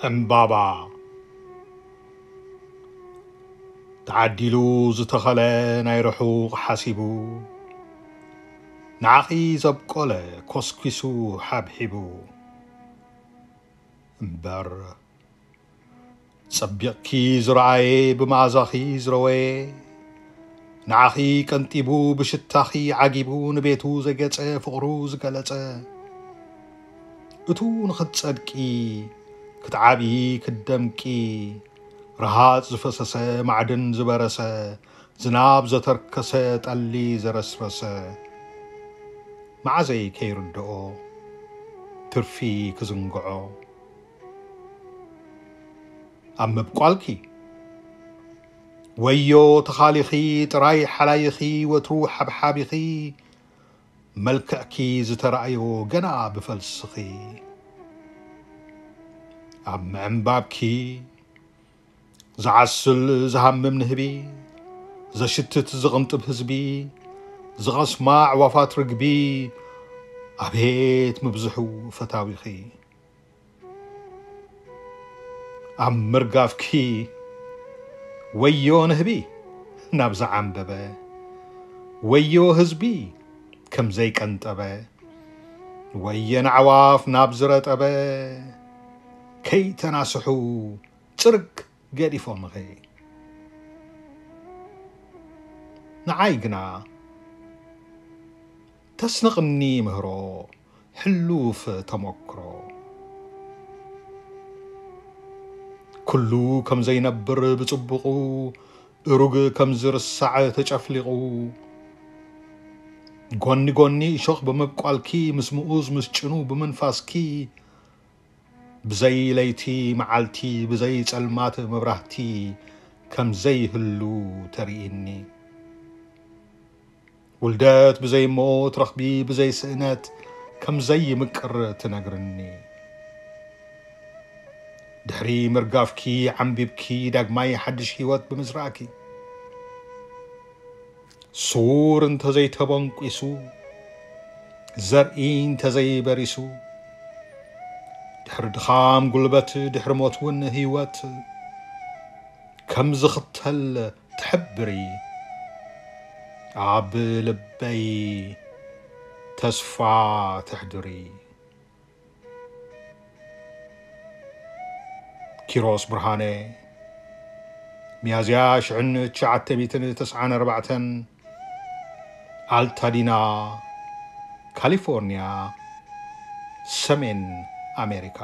ዕምባባ ተዓዲሉ ዝተኸለ ናይ ርሑቕ ሓሲቡ፣ ንዓኺ ዘብቆለ ኮስኲሱ ሓብሒቡ። እምበር ጸቢቕኪ ዝረኣየ፣ ብመኣዛኺ ዝረወየ፣ ንዓኺ ቀንጢቡ ብሽታኺ ዓጊቡ ንቤቱ ዘገጸ ፍቕሩ ዝገለጸ፣ እቱ ንኽትጸድቂ ክትዓብዪ ክትደምቂ፣ ረሃጽ ዝፈሰሰ ማዕድን ዝበረሰ፣ ዝናብ ዘተርከሰ ጠሊ ዘረስረሰ፣ መዓዘይ ከይርድኦ ትርፊ ክዝንግዖ። ኣብ ምብቋልኪ ወዮ ተኻሊኺ፣ ጥራይ ሓላይኺ ወትሩ ሓብሓቢኺ፣ መልክዕኪ ዝተራእዮ ገና ብፈልስኺ። ኣብ ምዕንባብኪ ዝዓስል ዝሃምም ንህቢ፣ ዘሽትት ዝቕንጥብ ህዝቢ፣ ዝቐስማ ኣዕዋፋት ርግቢ፣ ኣቤት ምብዝሑ ፈታዊኺ። ኣብ ምርጋፍኪ ወዮ ንህቢ ናብ ዝዓንበበ፣ ወዮ ህዝቢ ከም ዘይቀንጠበ፣ ወየን ኣዕዋፍ ናብ ዝረጠበ፣ ከይተናስሑ ጽርግ ገዲፎምኺ። ንዓይ ግና ተስንቕኒ ምህሮ ሕሉፍ ተመክሮ። ኩሉ ከም ዘይነብር ብጽቡቑ፣ እሩግ ከም ዝርሳዕ ተጨፍሊቑ፣ ጎኒ ጎኒ እሾኽ ብምብቋልኪ፣ ምስ ምኡዝ ምስ ጭኑ ብምንፋስኪ፣ ብዘይ ለይቲ መዓልቲ፣ ብዘይ ጸልማት መብራህቲ ከም ዘይህሉ ተርእይኒ። ውልደት ብዘይ ሞት፣ ረኽቢ ብዘይ ስእነት ከም ዘይምቅር ትነግርኒ። ድሕሪ ምርጋፍኪ ዓምቢብኪ፣ ዳግማይ ሓድሽ ህይወት ብምዝራእኪ፣ ሱር እንተዘይተበንቂሱ፣ ዘርኢ እንተዘይበሪሱ፣ ድሕሪ ድኻም ጉልበት፣ ድሕሪ ሞት እውን ህይወት ከም ዝኽተል ትሕብሪ። ኣብ ልበይ ተስፋ ተሕድሪ። ኪሮስ ብርሃነ፣ ሚያዝያ ሽሕን ትሽዓተ ሚእትን ተስዓን ኣርባዕተን፣ ኣልታዲና፣ ካሊፎርኒያ፣ ሰሜን ኣሜሪካ።